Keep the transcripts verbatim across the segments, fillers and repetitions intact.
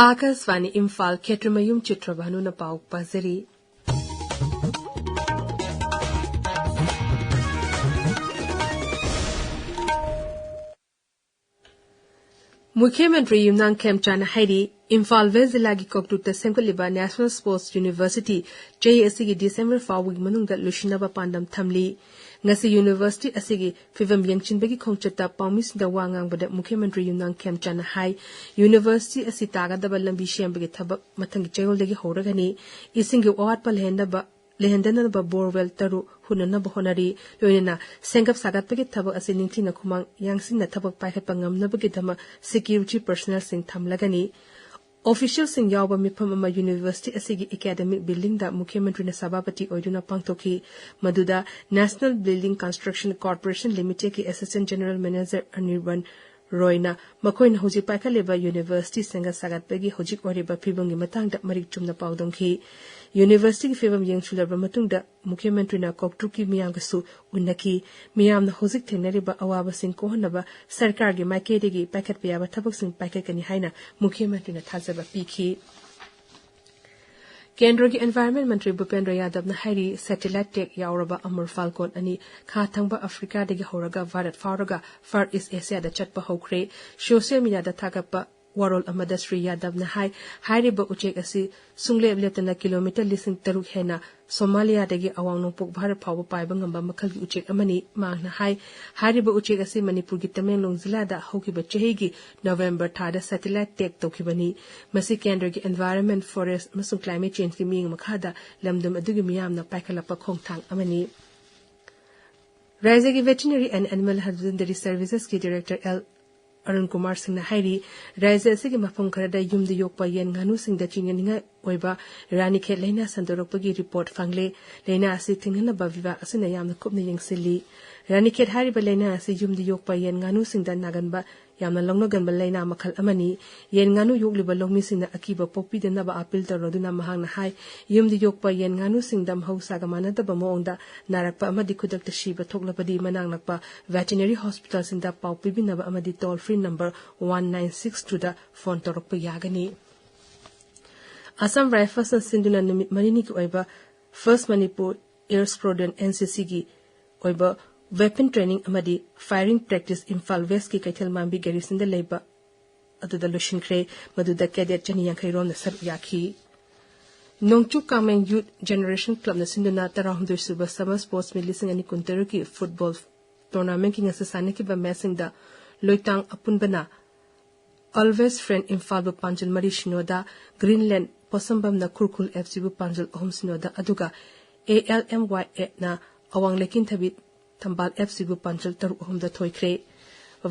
ꯑꯥꯀꯥꯁꯕꯥꯅꯤ ꯏꯝꯐꯥꯜ, ꯈꯦꯇ꯭ꯔꯤꯃꯌꯨꯝ ꯆꯤꯇ꯭ꯔꯚꯥꯅꯨꯅ ꯄꯥꯎ ꯄꯥꯖꯔꯤ꯫ ꯃꯨꯈ꯭ꯌ ꯃꯟꯇ꯭ꯔꯤ ꯌꯨꯝꯅꯥꯝ ꯈꯦꯝꯆꯥꯟꯅ ꯍꯥꯏꯔꯤ, ꯏꯝꯐꯥꯜ ꯋꯦꯁ ꯖꯤꯂꯥꯒꯤ ꯀꯣꯛꯇꯨꯛꯇ ꯁꯦꯝꯒꯠꯂꯤꯕ National Sports University ꯆꯍꯤ ꯑꯁꯤꯒꯤ ꯗꯤꯁꯦꯝꯕꯔ ꯐꯥꯎꯕꯒꯤ ꯃꯅꯨꯡꯗ ꯂꯣꯏꯁꯤꯟꯅꯕ ꯄꯥꯟꯗꯝ ꯊꯝꯂꯤ꯫ ꯉꯁꯤ ꯌꯨꯅꯤꯚꯔꯁꯤꯇꯤ ꯑꯁꯤꯒꯤ ꯐꯤꯕꯝ ꯌꯦꯡꯁꯤꯟꯕꯒꯤ ꯈꯣꯡꯆꯠꯇ ꯄꯥꯎꯃꯤꯁꯤꯡꯗ ꯋꯥ ꯉꯥꯡꯕꯗ ꯃꯨꯈ꯭ꯌ ꯃꯟꯇ꯭ꯔꯤ ꯌꯨꯝꯅꯥꯝ ꯈꯦꯝꯆꯥꯟꯅ ꯍꯥꯏ, ꯌꯨꯅꯤꯚꯔꯁꯤꯇꯤ ꯑꯁꯤ ꯇꯥꯒꯗꯕ ꯂꯝꯕꯤ ꯁꯦꯝꯕꯒꯤ ꯊꯕꯛ ꯃꯊꯪꯒꯤ ꯆꯌꯣꯜꯗꯒꯤ ꯍꯧꯔꯒꯅꯤ꯫ ꯏꯁꯤꯡꯒꯤ ꯑꯋꯥꯠꯄ ꯂꯩꯍꯟꯅꯕ ꯂꯩꯍꯟꯗꯅꯕ borewell ꯇꯔꯨꯛ ꯍꯨꯟꯅꯅꯕ ꯍꯣꯠꯅꯔꯤ꯫ ꯂꯣꯏꯅꯅ ꯁꯦꯝꯒꯠ ꯁꯥꯒꯠꯄꯒꯤ ꯊꯕꯛ ꯑꯁꯤ ꯅꯤꯡꯊꯤꯅ ꯈꯨꯃꯥꯡ ꯌꯥꯡꯁꯤꯟꯅ ꯊꯕꯛ ꯄꯥꯏꯈꯠꯄ ꯉꯝꯅꯕꯒꯤꯗꯃꯛ security personnelꯁꯤꯡ ꯊꯝꯂꯒꯅꯤ꯫ Officialꯁꯤꯡ ꯌꯥꯎꯕ ꯃꯤꯐꯝ ꯑꯃ ꯌꯨꯅꯤꯚꯔꯁꯤꯇꯤ ꯑꯁꯤꯒꯤ academic buildingꯗ ꯃꯨꯈ꯭ꯌ ꯃꯟꯇ꯭ꯔꯤꯅ ꯁꯚꯥꯄꯇꯤ ꯑꯣꯏꯗꯨꯅ ꯄꯥꯡꯊꯣꯛꯈꯤ꯫ ꯃꯗꯨꯗ National Building Construction Corporation Limitedꯀꯤ Assistant General Manager ꯑꯅꯤꯔꯕꯟ ꯔꯣꯏꯅ ꯃꯈꯣꯏꯅ ꯍꯧꯖꯤꯛ ꯄꯥꯏꯈꯠꯂꯤꯕ ꯌꯨꯅꯤꯚꯔꯁꯤꯇꯤ ꯁꯦꯝꯒꯠ ꯁꯥꯒꯠꯄꯒꯤ ꯍꯧꯖꯤꯛ ꯑꯣꯏꯔꯤꯕ ꯐꯤꯕꯝꯒꯤ ꯃꯇꯥꯡꯗ ꯃꯔꯤꯛ ꯆꯨꯝꯅ ꯄꯥꯎꯗꯝꯈꯤ꯫ ꯌꯨꯅꯤꯚꯔꯁꯤꯇꯤꯒꯤ ꯐꯤꯕꯝ ꯌꯦꯡꯁꯤꯜꯂꯕ ꯃꯇꯨꯡꯗ ꯃꯨꯈ꯭ꯌ ꯃꯟꯇ꯭ꯔꯤꯅ ꯀꯣꯛꯇ꯭ꯔꯨꯛꯀꯤ ꯃꯤꯌꯥꯝꯒꯁꯨ ꯎꯅꯈꯤ꯫ ꯃꯤꯌꯥꯝꯅ ꯍꯧꯖꯤꯛ ꯊꯦꯡꯅꯔꯤꯕ ꯑꯋꯥꯕꯁꯤꯡ ꯀꯣꯛꯍꯟꯅꯕ ꯁꯔꯀꯥꯔꯒꯤ ꯃꯥꯏꯀꯩꯗꯒꯤ ꯄꯥꯏꯈꯠꯄ ꯌꯥꯕ ꯊꯕꯛꯁꯤꯡ ꯄꯥꯏꯈꯠꯀꯅꯤ ꯍꯥꯏꯅ ꯃꯨꯈ꯭ꯌ ꯃꯟꯇ꯭ꯔꯤꯅ ꯊꯥꯖꯕ ꯄꯤꯈꯤ꯫ ꯀꯦꯟꯗ꯭ꯔꯒꯤ Environment ꯃꯟꯇ꯭ꯔꯤ ꯚꯨꯄꯦꯟꯗ꯭ꯔ ꯌꯥꯗꯕꯅ ꯍꯥꯏꯔꯤ, satellite tag ꯌꯥꯎꯔꯕ ꯑꯃꯔ ꯐꯥꯜꯀꯣꯟ ꯑꯅꯤ ꯈꯥ ꯊꯪꯕ ꯑꯐ꯭ꯔꯤꯀꯥꯗꯒꯤ ꯍꯧꯔꯒ ꯚꯥꯔꯠ ꯐꯥꯎꯔꯒ Far East Asiaꯗ ꯆꯠꯄ ꯍꯧꯈ꯭ꯔꯦ꯫ Social mediaꯗ ꯊꯥꯒꯠꯄ ꯋꯥꯔꯣꯜ ꯑꯃꯗ ꯁ꯭ꯔꯤ ꯌꯥꯗꯕꯅ ꯍꯥꯏ, ꯍꯥꯏꯔꯤꯕ ꯎꯆꯦꯛ ꯑꯁꯤ ꯁꯨꯡꯂꯦꯞ ꯂꯦꯞꯇꯅ ꯀꯤꯂꯣꯃꯤꯇꯔ ꯂꯤꯁꯤꯡ ꯇꯔꯨꯛ ꯍꯦꯟꯅ ꯁꯣꯃꯥꯂꯤꯌꯥꯗꯒꯤ ꯑꯋꯥꯡ ꯅꯣꯡꯄꯣꯛ ꯚꯥꯔꯠ ꯐꯥꯎꯕ ꯄꯥꯏꯕ ꯉꯝꯕ ꯃꯈꯜꯒꯤ ꯎꯆꯦꯛ ꯑꯃꯅꯤ꯫ ꯃꯍꯥꯛꯅ ꯍꯥꯏ, ꯍꯥꯏꯔꯤꯕ ꯎꯆꯦꯛ ꯑꯁꯤ ꯃꯅꯤꯄꯨꯔꯒꯤ ꯇꯃꯦꯡꯂꯣꯡ ꯖꯤꯂꯥꯗ ꯍꯧꯈꯤꯕ ꯆꯍꯤꯒꯤ ꯅꯕꯦꯝꯕꯔ ꯊꯥꯗ satellite tag ꯇꯧꯈꯤꯕꯅꯤ꯫ ꯃꯁꯤ ꯀꯦꯟꯗ꯭ꯔꯒꯤ Environment, Forest ꯑꯃꯁꯨꯡ Climate Changeꯀꯤ ꯃꯤꯠꯌꯦꯡ ꯃꯈꯥꯗ ꯂꯝꯗꯝ ꯑꯗꯨꯒꯤ ꯃꯤꯌꯥꯝꯅ ꯄꯥꯏꯈꯠꯂꯛꯄ ꯈꯣꯡꯊꯥꯡ ꯑꯃꯅꯤ꯫ ꯔꯥꯖ꯭ꯌꯒꯤ Veterinary and Animal Husbandry Servicesꯀꯤ Director ꯑꯦꯜ ꯑꯔꯨꯟ ꯀꯨꯃꯥꯔ ꯁꯤꯡꯅ ꯍꯥꯏꯔꯤ, ꯔꯥꯖ꯭ꯌ ꯑꯁꯤꯒꯤ ꯃꯐꯝ ꯈꯔꯗ ꯌꯨꯝꯗ ꯌꯣꯛꯄ ꯌꯦꯟ ꯉꯥꯅꯨꯁꯤꯡꯗ ꯆꯤꯡꯅꯅꯤꯡꯉꯥꯏ ꯑꯣꯏꯕ ꯔꯥꯅꯤꯈꯦꯠ ꯂꯥꯏꯅꯥ ꯁꯟꯗꯣꯔꯛꯄꯒꯤ report ꯐꯪꯂꯦ꯫ ꯂꯥꯏꯅꯥ ꯑꯁꯤ ꯊꯤꯡꯅꯅꯕ ꯚꯤꯚꯥꯛ ꯑꯁꯤꯅ ꯌꯥꯝꯅ ꯀꯨꯞꯅ ꯌꯦꯡꯁꯤꯜꯂꯤ꯫ ꯔꯥꯅꯤꯈꯦꯠ ꯍꯥꯏꯔꯤꯕ ꯂꯥꯏꯅꯥ ꯑꯁꯤ ꯌꯨꯝꯗ ꯌꯣꯛꯄ ꯌꯦꯟ ꯉꯥꯅꯨꯁꯤꯡꯗ ꯅꯥꯒꯟꯕ ꯌꯥꯝꯅ ꯂꯧꯅꯒꯟꯕ ꯂꯥꯏꯅꯥ ꯃꯈꯜ ꯑꯃꯅꯤ꯫ ꯌꯦꯟ ꯉꯥꯅꯨ ꯌꯣꯛꯂꯤꯕ ꯂꯧꯃꯤꯁꯤꯡꯅ ꯑꯀꯤꯕ ꯄꯣꯛꯄꯤꯗꯅꯕ appeal ꯇꯧꯔꯗꯨꯅ ꯃꯍꯥꯛꯅ ꯍꯥꯏ, ꯌꯨꯝꯗ ꯌꯣꯛꯄ ꯌꯦꯟ ꯉꯥꯅꯨꯁꯤꯡꯗ ꯃꯍꯧꯁꯥꯒ ꯃꯥꯟꯅꯗꯕ ꯃꯑꯣꯡꯗ ꯅꯥꯔꯛꯄ ꯑꯃꯗꯤ ꯈꯨꯗꯛꯇ ꯁꯤꯕ ꯊꯣꯛꯂꯕꯗꯤ ꯃꯅꯥꯛ ꯅꯛꯄ veterinary hospitalꯁꯤꯡꯗ ꯄꯥꯎ ꯄꯤꯕꯤꯅꯕ ꯑꯃꯗꯤ toll free number one nine six twoꯗ phone ꯇꯧꯔꯛꯄ ꯌꯥꯒꯅꯤ꯫ Assam Riflesꯅ ꯁꯤꯟꯗꯨꯅ ꯅꯨꯃꯤꯠ ꯃꯔꯤꯅꯤꯒꯤ ꯑꯣꯏꯕ First Manipur Air Squadron, NCCꯒꯤ ꯑꯣꯏꯕ weapon training ꯑꯃꯗꯤ firing practice ꯏꯝꯐꯥꯜ Westꯀꯤ ꯀꯩꯊꯦꯜ ꯃꯥꯟꯕꯤ garrisonꯗ ꯂꯩꯕ ꯑꯗꯨꯗ ꯂꯣꯏꯁꯤꯟꯈ꯭ꯔꯦ꯫ ꯃꯗꯨꯗ cadet ꯆꯅꯤ ꯌꯥꯡꯈꯩ ꯔꯣꯝꯅ ꯁꯔꯨꯛ ꯌꯥꯈꯤ꯫ ꯅꯣꯡꯆꯨꯞ ꯀꯥꯃꯦꯡ Youth Generation Clubꯅ ꯁꯤꯟꯗꯨꯅ ꯇꯔꯥꯍꯨꯝꯗꯣꯏ ꯁꯨꯕ Summer Sports Meet ꯂꯤꯁꯤꯡ ꯑꯅꯤ ꯀꯨꯟꯇꯔꯨꯛꯀꯤ football tournamentꯀꯤ ꯉꯁꯤ ꯁꯥꯟꯅꯈꯤꯕ matchꯁꯤꯡꯗ ꯂꯣꯏꯇꯥꯡ ꯑꯄꯨꯟꯕꯅ Always Friend ꯏꯝꯐꯥꯜꯕꯨ ꯄꯥꯟꯖꯜ ꯃꯔꯤ ꯁꯤꯅꯣꯗ, Greenland ꯄꯣꯁꯝꯕꯝꯅ ꯈꯨꯔꯈꯨꯜ FCꯕꯨ ꯄꯥꯟꯖꯜ ꯑꯍꯨꯝ ꯁꯤꯅꯣꯗ, ꯑꯗꯨꯒ ALMYAꯅ ꯑꯋꯥꯡ ꯂꯩꯀꯤꯟꯊꯕꯤ ꯊꯝꯕꯥꯜ FCꯕꯨ ꯄꯥꯟꯖꯜ ꯇꯔꯨꯛ ꯑꯍꯨꯝꯗ ꯊꯣꯏꯈ꯭ꯔꯦ꯫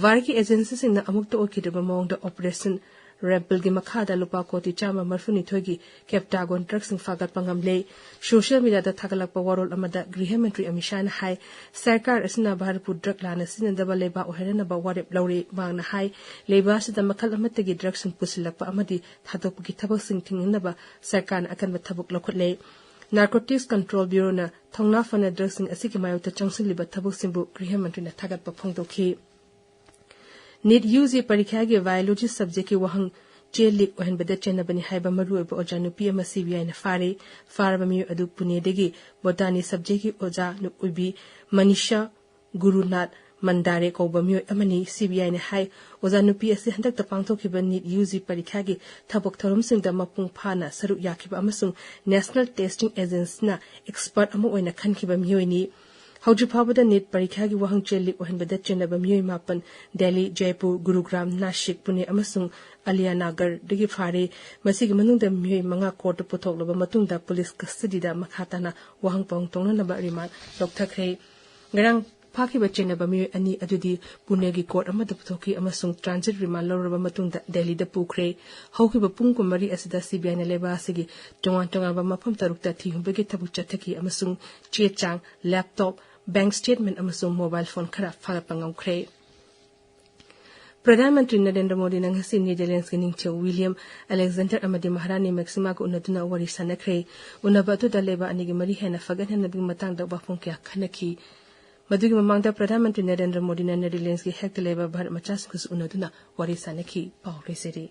ꯚꯥꯔꯠꯀꯤ agencyꯁꯤꯡꯅ ꯑꯃꯨꯛꯇ ꯑꯣꯏꯈꯤꯗ꯭ꯔꯕ ꯃꯑꯣꯡꯗ Operation Rampleꯒꯤ ꯃꯈꯥꯗ ꯂꯨꯄꯥ ꯀꯣꯇꯤ ꯆꯥꯝꯃ ꯃꯔꯤꯐꯨꯅꯤꯊꯣꯏꯒꯤ Captagon drugꯁꯤꯡ ꯐꯥꯒꯠꯄ ꯉꯝꯂꯦ꯫ Social mediaꯗ ꯊꯥꯒꯠꯂꯛꯄ ꯋꯥꯔꯣꯜ ꯑꯃꯗ ꯒ꯭ꯔꯤꯍ ꯃꯟꯇ꯭ꯔꯤ ꯑꯃꯤꯠ ꯁꯥꯍꯅ ꯍꯥꯏ, ꯁꯔꯀꯥꯔ ꯑꯁꯤꯅ ꯚꯥꯔꯠꯄꯨ drug ꯂꯥꯟꯅ ꯁꯤꯖꯤꯟꯅꯗꯕ ꯂꯩꯕꯥꯛ ꯑꯣꯏꯍꯟꯅꯕ ꯋꯥꯔꯦꯞ ꯂꯧꯔꯦ꯫ ꯃꯍꯥꯛꯅ ꯍꯥꯏ, ꯂꯩꯕꯥꯛ ꯑꯁꯤꯗ ꯃꯈꯜ ꯑꯃꯠꯇꯒꯤ drugꯁꯤꯡ ꯄꯨꯁꯤꯜꯂꯛꯄ ꯑꯃꯗꯤ ꯊꯥꯗꯣꯛꯄꯒꯤ ꯊꯕꯛꯁꯤꯡ ꯊꯤꯡꯅꯅꯕ ꯁꯔꯀꯥꯔꯅ ꯑꯀꯟꯕ ꯊꯕꯛ ꯂꯧꯈꯠꯂꯦ꯫ Narcotics Control Bureauꯅ ꯊꯧꯅꯥ ꯐꯅ drugꯁꯤꯡ ꯑꯁꯤꯒꯤ ꯃꯥꯌꯣꯛꯇ ꯆꯪꯁꯤꯜꯂꯤꯕ ꯊꯕꯛꯁꯤꯡꯕꯨ ꯒ꯭ꯔꯤꯍ ꯃꯟꯇ꯭ꯔꯤꯅ ꯊꯥꯒꯠꯄ ꯐꯣꯡꯗꯣꯛꯈꯤ꯫ NEET UG ꯄꯔꯤꯈ꯭ꯌꯥꯒꯤ Biology subjectꯀꯤ ꯋꯥꯍꯪ ꯆꯦ leak ꯑꯣꯏꯍꯟꯕꯗ ꯆꯦꯟꯅꯕꯅꯤ ꯍꯥꯏꯕ ꯃꯔꯨꯑꯣꯏꯕ ꯑꯣꯖꯥ ꯅꯨꯄꯤ ꯑꯃ CBIꯅ ꯐꯥꯔꯦ꯫ ꯐꯥꯔꯕ ꯃꯤꯑꯣꯏ ꯑꯗꯨ ꯄꯨꯅꯦꯗꯒꯤ Botany subjectꯀꯤ ꯑꯣꯖꯥ ꯅꯨ-, ꯑꯣꯏꯕꯤ ꯃꯅꯤꯁꯥ ꯒꯨꯔꯨꯅꯥꯊ ꯃꯟꯗꯥꯔꯦ ꯀꯧꯕ ꯃꯤꯑꯣꯏ ꯑꯃꯅꯤ꯫ CBIꯅ ꯍꯥꯏ, ꯑꯣꯖꯥ ꯅꯨꯄꯤ ꯑꯁꯤ ꯍꯟꯗꯛꯇ ꯄꯥꯡꯊꯣꯛꯈꯤꯕ NEET UG ꯄꯔꯤꯈ꯭ꯌꯥꯒꯤ ꯊꯕꯛ ꯊꯧꯔꯝꯁꯤꯡꯗ ꯃꯄꯨꯡ ꯐꯥꯅ ꯁꯔꯨꯛ ꯌꯥꯈꯤꯕ ꯑꯃꯁꯨꯡ National Testing Agencyꯅ expert ꯑꯃ ꯑꯣꯏꯅ ꯈꯟꯈꯤꯕ ꯃꯤꯑꯣꯏꯅꯤ꯫ ꯍꯧꯖꯤꯛ ꯐꯥꯎꯕꯗ NEET ꯄꯔꯤꯈ꯭ꯌꯥꯒꯤ ꯋꯥꯍꯪ ꯆꯦ leak ꯑꯣꯏꯍꯟꯕꯗ ꯆꯦꯟꯅꯕ ꯃꯤꯑꯣꯏ ꯃꯥꯄꯟ ꯗꯦꯜꯂꯤ, ꯖꯥꯏꯄꯨꯔ, ꯒꯨꯔꯨꯒ꯭ꯔꯥꯝ, ꯅꯥꯁꯤꯛ, ꯄꯨꯅꯦ ꯑꯃꯁꯨꯡ ꯑꯂꯤꯌꯥꯅꯥꯒꯔꯗꯒꯤ ꯐꯥꯔꯦ꯫ ꯃꯁꯤꯒꯤ ꯃꯅꯨꯡꯗ ꯃꯤꯑꯣꯏ ꯃꯉꯥ courtꯇ ꯄꯨꯊꯣꯛꯂꯕ ꯃꯇꯨꯡꯗ police custodyꯗ ꯃꯈꯥ ꯇꯥꯅ ꯋꯥꯍꯪ ꯄꯥꯎꯍꯪ ꯇꯧꯅꯅꯕ remand ꯂꯧꯊꯈ꯭ꯔꯦ꯫ ꯉꯔꯥꯡ ꯐꯥꯈꯤꯕ ꯆꯦꯟꯅꯕ ꯃꯤꯑꯣꯏ ꯑꯅꯤ ꯑꯗꯨꯗꯤ ꯄꯨꯅꯦꯒꯤ court ꯑꯃꯗ ꯄꯨꯊꯣꯛꯈꯤ ꯑꯃꯁꯨꯡ transit remand ꯂꯧꯔꯕ ꯃꯇꯨꯡꯗ ꯗꯦꯜꯂꯤꯗ ꯄꯨꯈ꯭ꯔꯦ꯫ ꯍꯧꯈꯤꯕ ꯄꯨꯡ ꯀꯨꯟꯃꯔꯤ ꯑꯁꯤꯗ CBIꯅ ꯂꯩꯕꯥꯛ ꯑꯁꯤꯒꯤ ꯇꯣꯉꯥꯟ ꯇꯣꯉꯥꯟꯕ ꯃꯐꯝ ꯇꯔꯨꯛꯇ ꯊꯤꯍꯨꯝꯕꯒꯤ ꯊꯕꯛ ꯆꯠꯊꯈꯤ ꯑꯃꯁꯨꯡ ꯆꯦ ꯆꯥꯡ, laptop, bank statement ꯑꯃꯁꯨꯡ mobile phone ꯈꯔ ꯐꯥꯒꯠꯄ ꯉꯝꯈ꯭ꯔꯦ꯫ ꯄ꯭ꯔꯙꯥꯟ ꯃꯟꯇ꯭ꯔꯤ ꯅꯔꯦꯟꯗ꯭ꯔ ꯃꯣꯗꯤꯅ ꯉꯁꯤ ꯅꯦꯗꯔꯂꯦꯟꯗꯁꯀꯤ ꯅꯤꯡꯊꯧ ꯋꯤꯂꯤꯌꯝ ꯑꯂꯦꯛꯖꯦꯟꯗꯔ ꯑꯃꯗꯤ ꯃꯍꯥꯔꯥꯅꯤ ꯃꯦꯛꯁꯤꯃꯥꯒ ꯎꯅꯗꯨꯅ ꯋꯥꯔꯤ ꯁꯥꯟꯅꯈ꯭ꯔꯦ꯫ ꯎꯅꯕ ꯑꯗꯨꯗ ꯂꯩꯕꯥꯛ ꯑꯅꯤꯒꯤ ꯃꯔꯤ ꯍꯦꯟꯅ ꯐꯒꯠꯍꯟꯅꯕꯒꯤ ꯃꯇꯥꯡꯗ ꯋꯥꯐꯝ ꯀꯌꯥ ꯈꯟꯅꯈꯤ꯫ ꯃꯗꯨꯒꯤ ꯃꯃꯥꯡꯗ ꯄ꯭ꯔꯙꯥꯟ ꯃꯟꯇ꯭ꯔꯤ ꯅꯔꯦꯟꯗ꯭ꯔ ꯃꯣꯗꯤꯅ ꯅꯦꯗꯔꯂꯦꯟꯗꯁꯀꯤ ꯍꯦꯛꯇ ꯂꯩꯕ ꯚꯥꯔꯠ ꯃꯆꯥꯁꯤꯡꯒꯁꯨ ꯎꯅꯗꯨꯅ ꯋꯥꯔꯤ ꯁꯥꯟꯅꯈꯤ꯫ ꯄꯥꯎ ꯂꯣꯏꯖꯔꯦ꯫